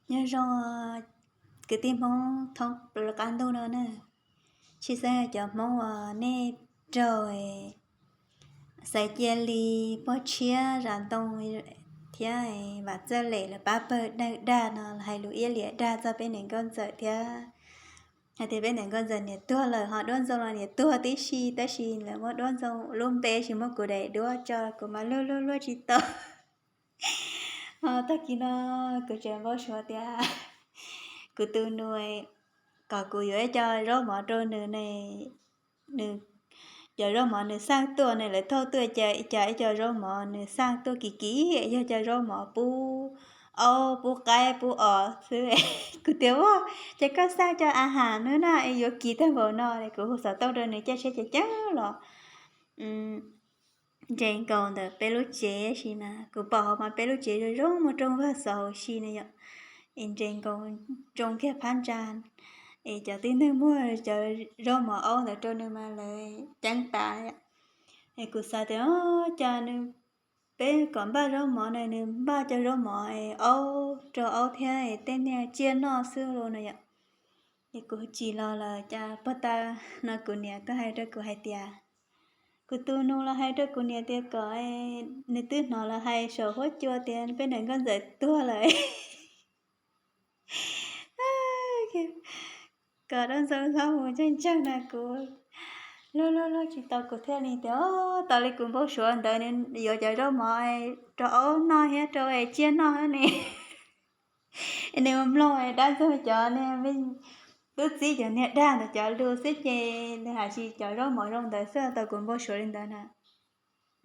Nyob zoo kwv tij Hmoob thoob plaws qab ntuj no na, tshwj xeeb cov Hmoob uas nej raug Xaiv Cia Li, Pog Tshiab, Zam Ntoo thiab Vam Txawj Lem lawv pab pawg dag dag no hais lus iab liam dag txog peb niam nkauj ntxawm thiab hais tias peb niam nkauj ntxawm niam tuag lawm, ho Duab Ntxoo los niam tuag tib si, tab sis lawv muab Duab Ntxoo lub npe tsis muab kuv daim duab tso, kuv mas luag luag luag tsis tau. Ho tag kis no kuv tseem npau suav tias kuv tus nus kom kuv yuav ib co zaub mov rau nws ne, nws, cov zaub mov nws xaj tuaj ne, lawv thauj tuaj ib co ib co zaub mov nws xaj tuaj kim kim, yog cov zaub mov pub aub pub qaib pub os xwb. Kuv tias, Ua, ces koj xaj cov a has no na es yuav kim tag npaum no. Kuv hu xov tooj rau nws caij tsheb ces cav los nres nkaus ntawm peb lub tsev si mas kuv pom hauv mas peb lub tsev zoo zoo muaj rooj vag xov hauv si na yom, es nres nkaus tsoo kiag phab ntsa, es cov tib neeg muag cov zaub mov aub ntawd rau nws mas lawv ceeb tas. Es kuv xav tias, O, cas nws, peb kom npaj zaub mov na, nws npaj cov zaub mov es aub rau aub thiab es tej niag tsiaj noj xwb los no yom. Es kuv tsim los lawm cas puag ta no kuv niam tuaj hais rau kuv hais tias, kuv tus nus los hais rau kuv niam tias kom, nws twb hnov lawv hais saum huab cua tias peb niam nkauj ntxawm tuag lawm, kom Duab Ntxoo txhob mus ntseeg ntseeg na. Kuv luag luag luag tsis tau, kuv thiaj li tias, O, tas li kuv npau suav ntawd nws yuav cov zaub mov rau aub noj thiab rau tsiaj noj ne. Nws mloog Dab Ntxoog cov niag, tub txib cov niag dag ntawd cov lus xwb ces nws hais tsis cov zaub mov zoo ntawd xwb, tau kuv npau suav li ntawd na.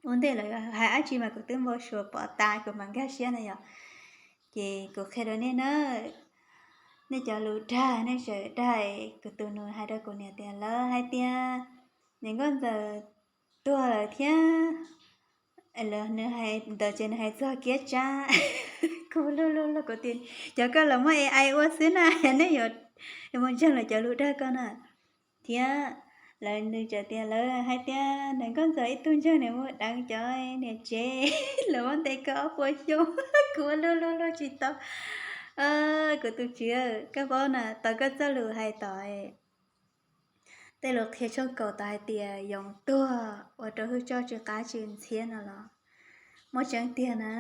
Ua ntej lawv hais dab tsi mas kuv twb npau suav pom tas kuv mam nkag siab na yom. Ces kuv qhia rau nej na, nej cov lus dag nej tseem dag, kuv tus nus hais rau kuv niam tias lawv hais tias niam nkauj ntxawm tuag lawm thiab, lawv nws hais ntawd ces nws hais txog kiab tsab. Kuv luag luag luag kuv tias, Cov koj los muab ai ai ua xwb na, yog nej yuav mus ntseeg lawv cov lus dag koj na. Thiab lawv nws tseem tias lawv hais tias niam nkauj ntxawm ib tug ntseeg niam muaj deev cov niam tsev, lawv muab ntes kaw ob puas xyoo. Kuv luag luag luag tsis tau, Kuv tus tswv, koj paub na, tau koj txoj lus hais tod, tej lus qhia tshooj kaum tod hais tias yoov tuag ua rau hwj tsoj tsw qab tsw ntxhiab no los muaj tseeb tiag na.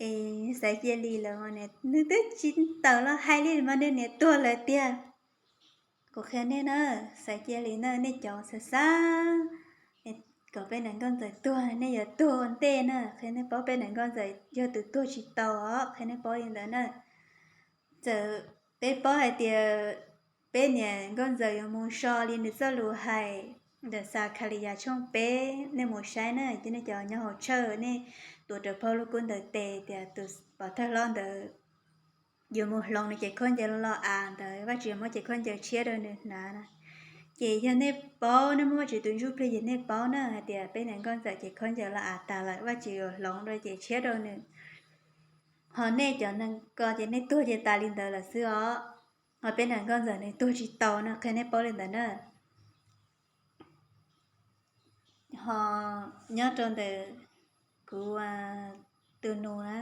Es Xaiv Cia Li lawm, nws twb tsis tawm los hais li mas nws niam tuag lawm tiag. Kuv qhia nej na, Xaiv Cia Li na, nej cov xav xav kom peb niam nkauj ntxawm tuag nej yuav tuag ua ntej na, qhia nej paub peb niam nkauj ntxawm yog tus tuag tsis tau os, qhia nej paub li ntawd na. Txawm peb paub hais tias peb niam nkauj ntxawm yuav mus so li nws txoj lus hais ntawm Xas Khas Lis Yas tshooj peb, nej mus saib na, ces nej cov nyob hauv tshawj nej tuav rawv phau lub kub ntawd tes tias tus pov thawj hlob ntawd yuav mus hloov nws cev khaub ncaws los av ntawd, Vajtswv yuav muab cev khaub ncaws tshiab rau nws hnav na. Ces yog nej paub, nej muaj Vajtswv tus ntsuj plig ces nej paub na hais tias peb niam nkauj ntxawm cev khaub ncaws los av tas lawm, Vajtswv yuav hloov rau cev tshiab rau nws. Ho nej cov neeg ko ces nej tuag ces tas li ntawd lawm xwb os. Ho peb niam nkauj ntxawm nws tuag tsis tau no, qhia nej paub li ntawd na. Ho nyob rau ntawm kuv tus nus na,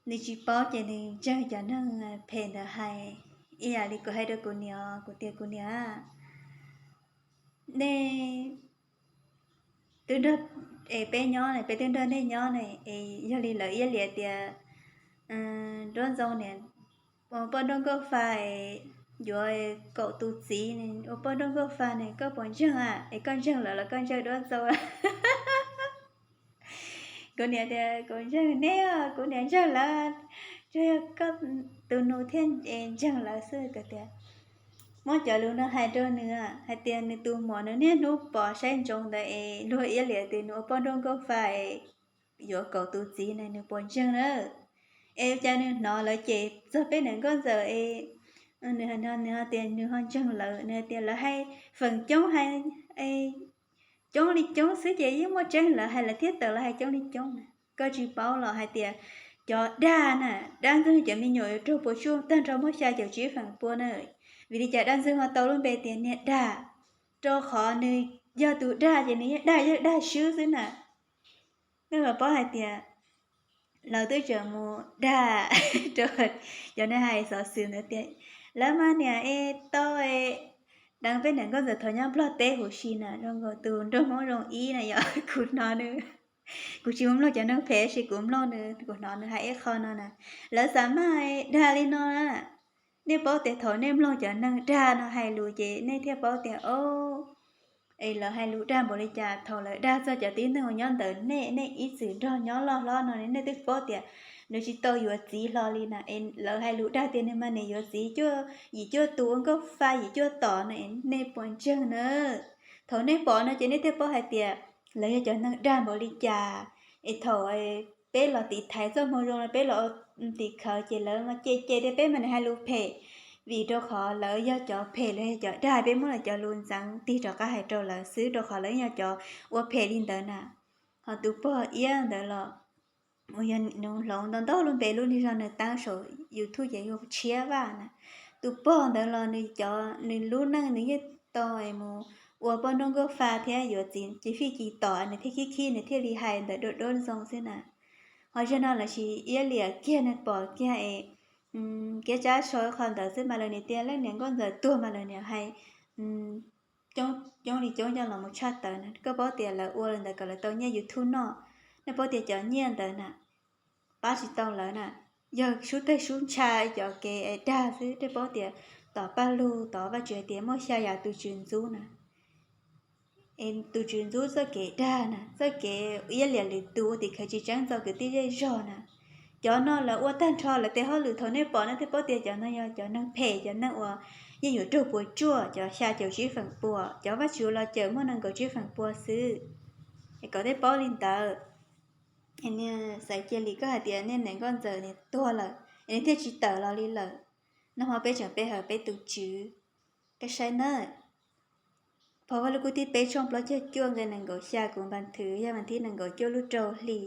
nws tsis paub ces nws ntseeg cov neeg phem ntawd hais, ib yam li kuv hais rau kuv niam, kuv tias kuv niam, nej twb nrog, es peb nyob ne, peb twb nrog nej nyob ne, es yog li lawv iab liam tias Duab Ntxoo niam ua poj nrauj nkauj fa, yuav kaum tus txiv ne, ua poj nrauj nkauj fa ne, koj puas ntseeg a? Es koj ntseeg lawv los koj ntseeg Duab Ntxoo? Kuv niam tias kuv ntseeg nej, kuv niam ntseeg lawv, tsuas yog koj tus nus thiaj ntseeg lawv xwb. Kuv tias muab cov lus no hais rau nws hais tias nws tus muam nws niaj hnub pom saib ntsoov ntawd es luag iab liam tias nws ua poj nrauj nkauj fa es yuav kaum tus txiv ne, nws puas ntseeg na? Es cas nws hnov lawv cem txog peb niam nkauj ntxawm es nws, nws tias nws ho ntseeg lawv, nws tias lawv hais feem coob hais coob li coob xwb ces yeej muaj tseeb, lawv hais lawv thiaj tawm los hais coob li coob na. Koj tsis paub los hais tias cov dag na, Dab Ntxoog cov me nyuam yuav raug puas tsuaj tag nrho muaj xya caum tsib feem pua na. Vim li cas Dab Ntxoog ho tau lub npe tias niag dag? Rau qhov nws yog tus dag ces nws yeej dag, yog dag swb xwb na. Nej puas paub hais tias lawv twb tseem mus dag rau cov neeg hais xov xwm ntawd tias lawv mas niam es tau deev peb niam nkauj ntxawm thaum nyob Nplog teb huv si na, zoo nkaus tus nraug Hmoob zoo ib na yom. Kuv hnov nws, kuv tsis mus mloog cov neeg phem tab sis kuv mloog nws, kuv hnov nws hais ib qho no na, lawv xav maj dag li no na. Nej paub tias thaum nej mloog cov neeg dag no hais lus ces nej thiaj paub tias o, es lawv hais lus dag npaum li cas. Thaum lawv dag txog cov tib neeg uas nyob ntawm nej, nej ib txwm nrog nyob loj hlob no, nej twb paub tias nws tsis tau yuav txiv hlo li na. Es lawv hais lus dag tias nws mas niam yuav txiv cuaj yim cuaj tus ua nkauj fa yim cuaj tom no, es nej puas ntseeg na? Thaum nej pom no ces nej thiaj paub hais tias lawv yog cov neeg dag npaum li cas. Es thaum peb los tiv thaiv txoj hmoo zoo no, peb los tiv khawv ces lawv mas cem cem tias peb mas niam hais lus phem, vim rau qhov lawv yog cov phem, lawv yog cov dag, peb muab lawv cov lus ntxeev tig rov qab hais rau lawv xwb, rau qhov lawv yog cov ua phem li ntawd na. Ho tus pog iab ntawd los uas yog nws hloov ntau ntau lub npe lub niag zog nws taab saum YouTube ces yog Tshiab Vaj na. Tus pog ntawd los nws cov, nws lub neej nws yeej tau mus ua poj nrauj nkauj fa thiab yuav txiv ci fij ci tom nws thiaj khib khib nws thiaj li hais ntawd dua duab zoo xwb na. Ho zaum no lawv sis iab liam kiag, nws pom kiag es kev tsab sau qhov ntawd xwb mas lawv niam tias leej niam nkauj ntxawm tuag mas lawv niam hais coob li coob coj los mus tshaj tawm na. Koj paub tias lawv ua li ntawd kom lawv tau nyiaj YouTube noj, nej paub tias cov nyiaj ntawd na pab tsis tau lawv na, yog sub teg sub ntsha cov kev dag xwb. Nej paub tias tom Paj Lug tod Vajtswv hais tias muaj xya yam tus tswv ntxub na. Es tus tswv ntxub txoj kev dag na, txoj kev iab liam lwm tus, ua tim khawv tsis tseeb, txo kwv tij zej zog na, cov no lawv ua tag nrho lawv tes hauj lwm. Thaum nej pom no thiaj paub tias cov no yog cov neeg phem, cov neeg uas yeej yuav raug puas tsuaj, cov xya caum tsib feem pua, cov Vajtswv los cawm muaj nees nkaum tsib feem pua xwb. Es kom nej paub li ntawd. Xaiv cia li koj hais tias nej niam nkauj ntxawm nws tuag lawm es nws thiaj tsis tawm los li lawm. Nag hmo peb tseem pe hawm peb tus tswv, koj saib nawb. Phau Vaj Lug Kub thib peb tshooj plaub caug cuaj nqe nees nkaum xya, kuv npa thwv yog vas thib nees nkaum cuaj lub rau hli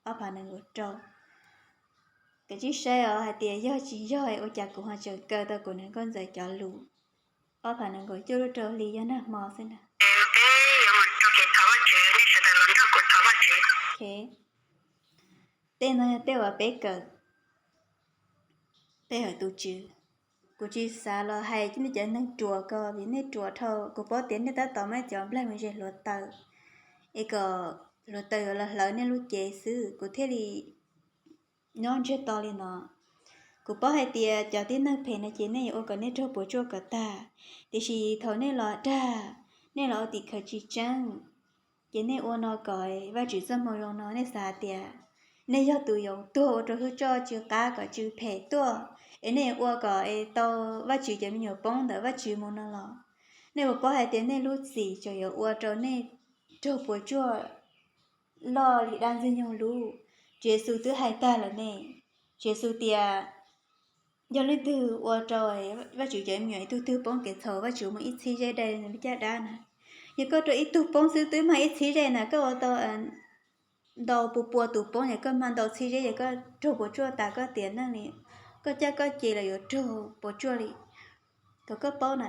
ob phav nees nkaum rau. Kav tsij saib os hais tias yog tsis yog ua cas kuv ho tseem kaw tau kuv niam nkauj ntxawm cov lus. Ob phav nees nkaum cuaj lub rau hli yog nag hmo xwb na. Tej no yog tej uas peb kawm, peb hawm tus tswv. Kuv tsis xav los hais nej cov neeg ruam ko vim nej ruam dhau. Kuv paub tias nej tab tom muab cov nplaig mus ze hluav taws, es kom hluav taws yuav los hlawv nej lub cev xwb, kuv thiaj li nyob ntsiag to li no. Kuv paub hais tias cov tib neeg phem no ces nej yuav ua kom nej raug puas tsuaj kom tag, tiam sis thaum nej los dag, nej los ua tim khawv tsis tseeb, ces nej ua no kom Vajtswv txoj hmoo zoo no, nej xav hais tias nej yog tus yuav tuag ua rau hwj tso tsw qab kom tsw phem tuaj, es nej yuav ua kom tau Vajtswv cov me nyuam poob ntawm Vajtswv mus no los? Nej puas paub hais tias nej lub txim tseem yuav ua rau nej raug puas tsuaj loj li dab Ntxwg Nyoog lub? Tswv Yexus twb hais tag lawm ne. Tswv Yexus tias yog leej twg ua rau Vajtswv cov me nyuam ib tug twg poob kev txhaum, Vajtswv muab ib txhib zeb dai li caj dab na. Yog koj rau ib tug poob xwb twb mag ib txhib zeb na, koj ua tau ntau pua pua tus poob, yog koj mag ntau txhib zeb, yog koj raug puas tsuaj tas koj tiam neej li, koj caj koj ces los yuav raug puas tsuaj li. Kom koj paub na,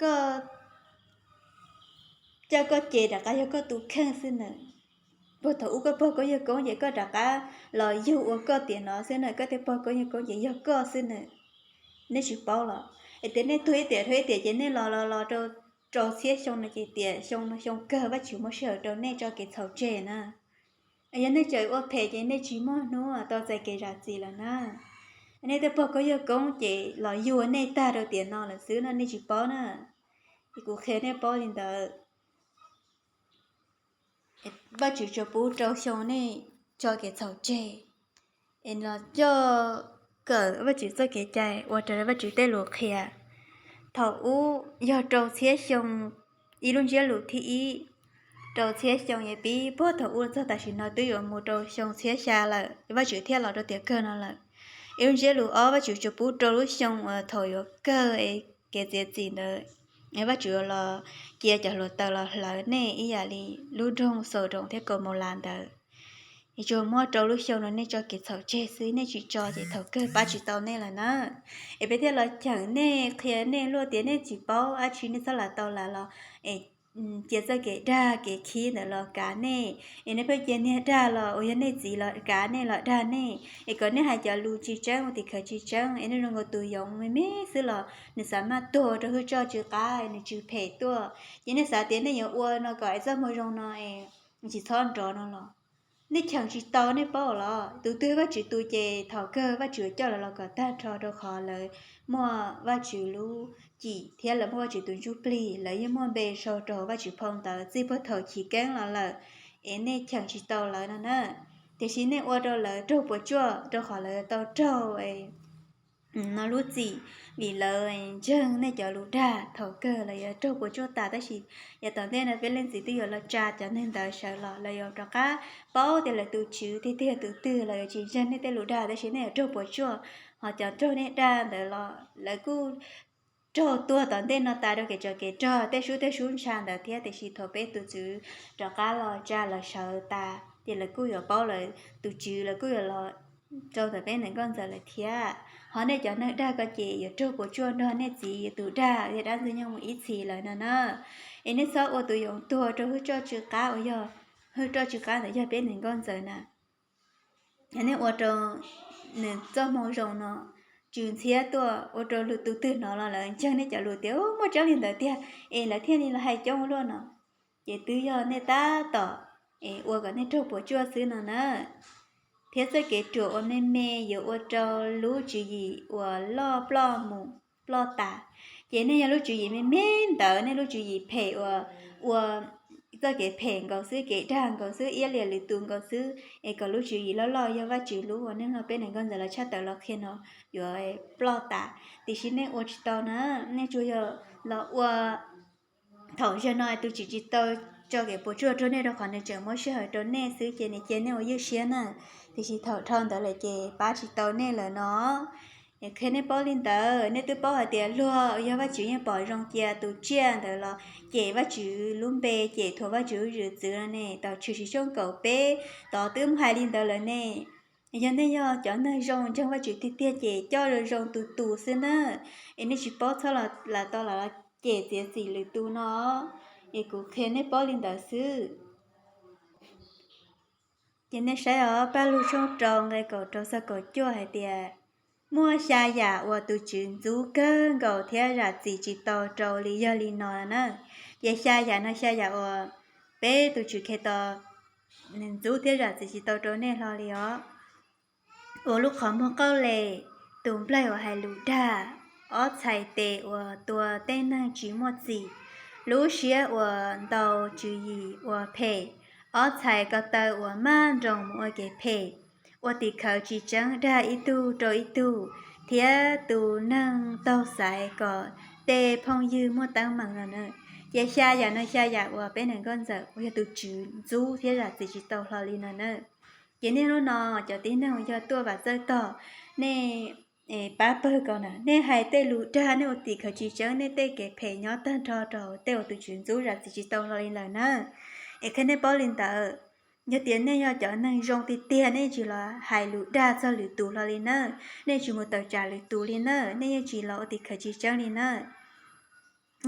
koj caj koj ces rov qab yog koj tus kheej xwb na. Puag thaum ub koj pog koob yawg koob ces koj rov qab los yug ua koj tiam no xwb na, koj tej pog koob yawg koob ces yog koj xwb na. Nej tsis paub los? Es tias nej tuag ib tiam tuag ib tiam ces nej los los los rau rau txhiab xyoo no ces tiam xyoo no xyoo kawg Vajtswv muab sij hawm rau nej tso kev txhaum tseg na. Yog nej tseem ua phem ces nej tsis muaj hnub tau txais kev zam txim lawm na. Nej tej pog koob yawg koob ces los yug ua nej tag rau tiam no lawm xwb no, nej tsis paub na. Es kuv qhia nej paub li ntawd. Vajtswv tsuas pub rau xyoo nej tso kev txhaum tseg, es los coj kawm Vajtswv txoj kev cai, ua raws li Vajtswv tej lus qhia. Thaum ub yog rau txhiab xyoo, ib lub ntsiab lus thib ib, rau txhiab xyoo es pib puag thaum ub txog tam sim no twb yuav mus rau xyoo txhiab xya lawm, Vajtswv thiaj los rau tiam kawg no lawm. Ib lub ntsiab lus ob, Vajtswv tsuas pub rau lub xyoo uas thaum yuav kawg es kev txiav txim ntawd, Vajtswv los cia cov hluav taws los hlawv nej ib yam li lub nroog Xaudoos thiab Kaumaulas ntawd. Es tsuas muab rau lub xyoo no nej tso kev txhaum tseg xwb, nej tsis tso ces thaum kawg pab tsis tau nej lawm na. Es peb thiaj los cheem nej, qhia nej luaj tias nej tsis paub dab tsi nej txhob lam tau lam los es cia txoj kev dag kev khib ntawd los kav nej, es nej pheej cia niag dag los uas yog nej txiv los kav nej los dag nej, es kom nej hais cov lus tsis tseeb ua tim khawv tsis tseeb, es nej zoo nkaus tus yoov me me xwb los nws xav maj tuag rau hwj tsoj tsw qab nws tsw phem tuaj. Ces nej xav tias nej yuav ua no kom es txoj moo zoo no es tsis txhob nrov no los nej cheem tsis tau, nej paub los? Tus twg Vajtswv tus ces thaum kawg Vajtswv coj lawv los kom tag nrho, rau qhov lawv muaj Vajtswv lub cim thiab lawv muaj Vajtswv tus ntsuj plig, lawv yeej muaj npe sau rau Vajtswv phau ntawv txij puag thaum chiv keeb los lawm, es nej cheem tsis tau lawv no na. Tiam sis nej ua rau lawv raug puas tsuaj, rau qhov lawv tau raug no lub txim, vim lawv ntseeg nej cov lus dag. Thaum kawg lawv yuav raug puas tsuaj tas, tab sis yav tom ntej no peb leej txiv twb yuav los tsa cov neeg ntawd sawv los, lawv yuav rov qab paub tias lawv tus Tswv tiag tiag tus twg, lawv yuav tsis ntseeg nej tej lus dag, tab sis nej yuav raug puas tsuaj. Ho cov raug nej dag ntawd los lawv kuj raug tuag tom ntej no tas rau kev tsov kev rog, tej sub tej sub ntsha ntawd thiab. Tiam sis thaum peb tus Tswv rov qab los tsa lawv sawv tas ces lawv kuj yuav paub lawv tus Tswv, lawv kuj yuav los rau ntawm peb niam nkauj ntxawm lawm thiab. Ho nej cov neeg dag ko ces yuav raug puas tsuaj nrog nej txiv tus dag thiab dab ntxwg nyoog mus ib txhis lawm no na. Es nej txhob ua tus yoov tuag rau hwj tsoj tsw qab uas yog, hwj tsoj tsw qab ntawd yog peb niam nkauj ntxawm na. Nej ua rau nws txoj moo zoo no tsw ntxhiab tuaj, ua rau lwm tus twg hnov los lawv ntseeg nej cov lus tias muaj tseeb li ntawd tiag, es lawv thiaj li los hais coob luaj no. Ces twb yog nej tab tom es ua kom nej raug puas tsuaj xwb no na. Thiab txoj kev ruam uas me me yuav ua rau lub tswv yim uas loj ploj mus ploj tas. Ces nej yog lub tswv yim me me ntawd, nej lub tswv yim phem uas ua txoj kev phem nkaus xwb, kev dag nkaus xwb, iab liam lwm tus nkaus xwb, es kom lub tswv yim loj loj yog Vajtswv lub uas neej log peb niam nkauj ntxawm lawv tshaj tawm los qhia no yuav ploj tas. Tiam sis nej ua tsis tau na, nej tsuas yog los ua thaum zaum no tus Tswv tsis tau tso kev puas tsuaj rau nej, rau qhov nws tseem muab sij hawm rau nej xwb, ces nws cia nej ua ywj siab na. Tiam sis thaum dhau ntawd lawm ces pab tsis tau nej lawm no. Es qhia nej paub li ntawd, nej twb paub hais tias luag yog Vajtswv yeej pom zoo cia tus tsiaj ntawd los cem Vajtswv lub npe, cem thuam Vajtswv lub zwm txwv no ne. Tau Tshwm Sim tshooj kaum peb tod twb muaj hais li ntawd lawm ne. Yog nej yog cov neeg zoo ntseeg Vajtswv tiag tiag ces coj zoo zoo tus tus xwb na. Es nej tsis paub txhob los tau los cem txiav txim lwm tus no, es kuv qhia nej paub li ntawd xwb. Ces nej saib os, Paj Lug tshooj rau nqe kaum rau txog kaum cuaj hais tias, muaj xya yam uas tus Tswv ntxub kawg nkaus thiab zam txim tsis tau rau li yog li no na. Ces xya yam no xya yam uas peb tus Tswv Khetos ntxub thiab zam txim tsis tau rau nej hlo li os. Ua lub qhov muag qauj les, tus nplaig uas hais lus dag, ob txhais tes uas tua tej neeg tsis muaj txim, lub siab uas ntaus tswv yim uas phem, ob txhais ko taw uas maj nroos mus ua kev phem, ua tim khawv tsis tseeb dag ib tug rau ib tug, thiab tus neeg taug xaiv kom tej phooj ywg muaj teeb meem no na. Ces xya yam no xya yam uas peb niam nkauj ntxawm uas yog tus Tswv ntxub thiab zam txim tsis tau hlo li no na. Ces niaj hnub no cov tib neeg uas yog tuaj vam txawj tog, nej pab pawg ko na, nej hais tej lus dag, nej ua tim khawv tsis tseeb, nej tej kev phem nyob tag nrho rau tej uas tus Tswv ntxub zam txim tsis tau hlo li lawm na. Es qhia nej paub li ntawd, yog tias nej yog cov neeg zoo tiag tiag nej tsis los hais lus dag txog lwm tus hlo li na, nej tsis mus tawm tsam lwm tus li na, nej yeej tsis los ua tim khawv tsis tseeb li na.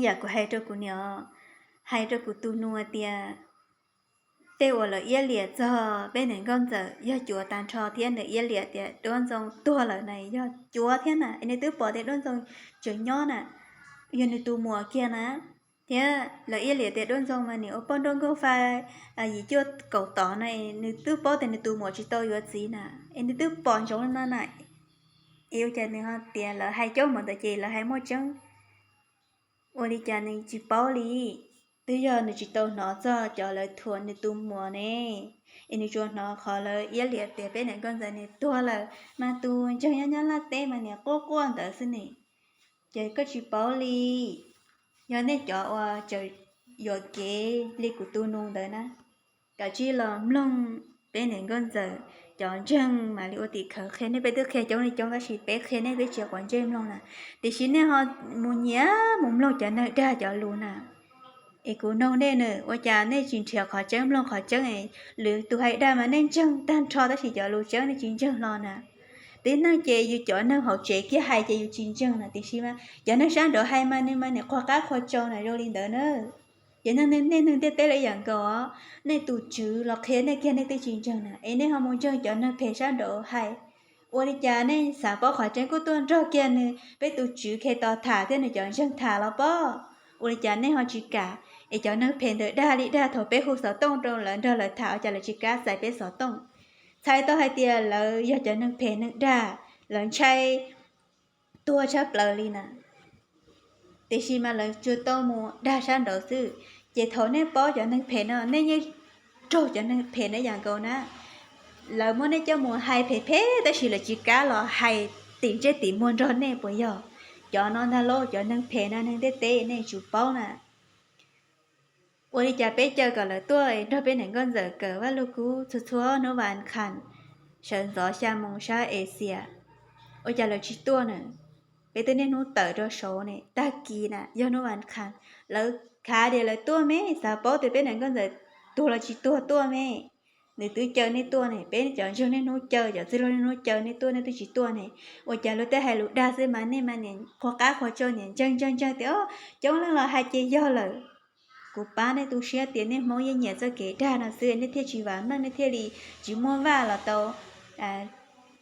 Yam kuv hais rau kuv niam, hais rau kuv tus nus tias, tej uas lawv iab liam txog peb niam nkauj ntxawm yog cuav tag nrho thiab, nws iab liam tias Duab Ntxoo tuag lawm na yog cuav thiab na, es nws twb pom tias Duab Ntxoo tseem nyob na, yog nws tus muam kiag na, thiab lawv iab liam tias Duab Ntxoo mas nws ua poj nrauj nkauj fa yim cuaj kaum tod na, es nws twb paub tias nws tus muam tsis tau yuav txiv na, es nws twb pom ntsoov no na, es ua cas nws ho tias lawv hais coob npaum ntawd ces lawv hais muaj tseeb. Ua li cas nws tsis paub li? Twb yog nws tsis tau hnov txog cov lawv thuam nws tus muam ne, es nws tsuas hnov qhov lawv iab liam tias peb niam nkauj ntxawm nws tuag lawm, mas tus ntseeg nyob nyob Nyab Laj teb mas niam quaj quaj ntawd xwb ne. Ces koj tsis paub li, yog nej cov uas tseem yuam kev li kuv tus nus ntawd na, kav tsij los mloog peb niam nkauj ntxawm cov ntseeg mam li ua tim khawv qhia nej. Peb twb qhia coob li coob tab sis peb qhia nej twb tsis quav ntsej mloog na, tiam sis nej ho mus nyiam mus mloog cov neeg dag cov lus na. Es kuv noog nej na, ua cas nej tsis nrhiav qhov tseeb mloog qhov tseeb? Lwm tus hais dag mas nej ntseeg tag nrho tab sis cov lus tseeb nej tsis ntseeg hlo na. Tib neeg ces yus cov neeg hauv tsev kiag hais ces yus tsis ntseeg na, tiam sis mas cov neeg sab nraud hais mas nws mas niam qhuas qab qhuas tsau na, zoo li ntawd na. Ces nej neeg ntiaj teb lawv yam nkaus os, nej tus tswv los qhia nej kiag nej twb tsis ntseeg na, es nej ho mus ntseeg cov neeg phem sab nraud hais. Ua li cas nej xav paub qhov tseeb kuj tuaj nrog kiag nws, peb tus tswv Khetos tham thiab nws cov ntseeg tham los pob. Ua li cas nej ho tsis kam, es cov neeg phem ntawd dag li dag thaum peb hu xov tooj rau lawv nrog lawv tham ua cas lawv tsis kam txais peb xov tooj. Txhais tau hais tias lawv yog cov neeg phem neeg dag, lawv ntshai tuag tshaj plaws li na. Tiam sis mas lawv tsuas tau mus dag sab nraud xwb. Ces thaum nej paub cov neeg phem no nej yeej raug cov neeg phem na yam nkaus na. Lawv muab nej coj mus hais phem phem tab sis lawv tsis kam los hais tim ntsej tim muag nrog nej puas yog? Cov no ntag lauj, cov neeg phem na neeg ntiaj teb nej tsum paub na. Ua li cas peb caw kom lawv tuaj nrog peb niam nkauj ntxawm kawm Vaj Lug Kub txhua txhua hnub vas khas, sawv ntxov xya moos sab Asia, ua cas lawv tsis tuaj na? Peb twb niaj hnub tawm rau saud ne, tag kis na yog hnub vas khas, lawv khav tias lawv tuaj me, xav paub tias peb niam nkauj ntxawm tuag los tsis tuag tuaj me. Nws twb caw nej tuaj ne, peb cov ntseeg niaj hnub caw, cov txwj laug niaj hnub caw nej tuaj nej twb tsis tuaj ne. Ua cas luag tej hais lus dag xwb mas nej mas niam qhuas qab qhuas tsau niam ntseeg ntseeg ntseeg tias coob leej los hais ces yog lawm. Kuv pab nej tu siab tias nej Hmoob yeej nyiam txoj kev dag no xwb nej thiaj tsis vam meej, nej thiaj li tsis muaj vaj los tau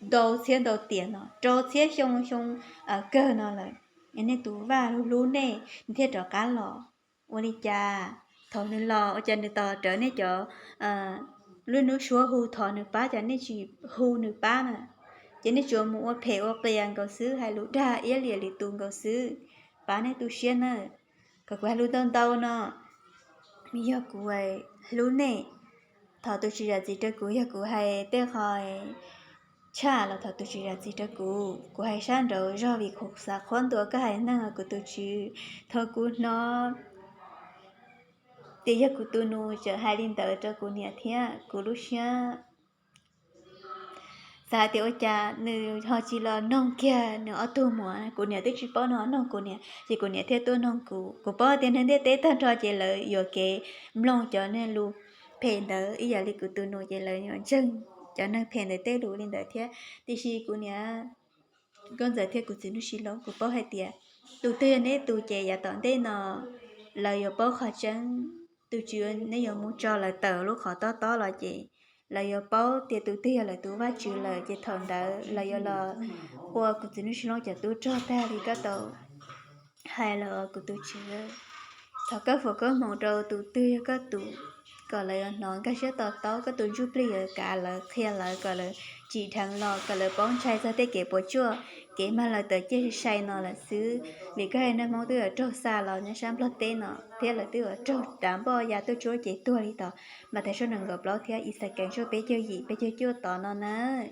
ntau txhiab ntau tiam no, rau txhiab xyoo xyoo kawg no lawm. Nej tus vaj hlub hlub nej, nws thiaj rov qab los. Ua li cas thaum nws los ua cas nws tos rawv nej cov lub hnub suab hu thov nws pab, cas nej tsis hu nws pab na? Ces nej tsuas mus ua phem ua qias nkaus xwb, hais lus dag iab liam lwm tus nkaus xwb. Pab nej tu siab na. Kom kuv hais lus ntau ntau no, yog kuv hlub nej, thov tus tswv zam txim rau kuv, yog kuv hais tej qho tshaj los thov tus tswv zam txim rau kuv. Kuv hais sab nraud zog vim kuv xav qhuab ntuas koj haiv neeg os kuv tus tswv. Thov kuv hnov tias yog kuv tus nus tseem hais li ntawd rau kuv niam thiab kuv lub siab xav hais tias ua cas nws ho tsis los noog kiag nws ob tug muam. Kuv niam twb tsis paub nws ho noog kuv niam ces kuv niam thiaj tuaj noog kuv. Kuv paub tias neeg ntiaj teb tag nrho ces lawv yuam kev mloog cov neeg lus phem ntawd ib yam li kuv tus nus ces lawv yuav ntseeg cov neeg phem ntawd tej lus li ntawd thiab. Tiam sis kuv niam nkauj ntxawm thiab kuv txiv Nuj Sis Loob, kuv paub hais tias tus twg yog neb tus ces yav tom ntej no lawv yuav paub qhov tseeb. Tus tswv neb yuav mus tso lawv tawm lub qhov tob tob los ces lawv yuav paub tias tus twg yog lawv tus Vajtswv lawm ces thaum ntawd lawv yuav los ua kuv txiv Nuj Sis Loob cov tub rog tag li koj tau hais los kuv tus tswv. Thov koj foom koob hmoov rau tus twg yog koj tus, kom lawv yuav hnov nkag siab to taub, koj tus ntsuj plig yuav kav lawv, qhia lawv kom lawv tsim dheev los kom lawv paub ntshai txog tej kev puas tsuaj, kev mag lawv tawm ciaj sai no lawm xwb. Vim koj haiv neeg Hmoob twb yuav raug xa los nyob sab Nplog teb no thiab lawv twb yuav raug dav npoj ya tuaj tsuab ces tuag li tod Mathais tshooj nees nkaum plaub thiab Ixayees tshooj peb caug yim peb caug cuaj tod no nawb.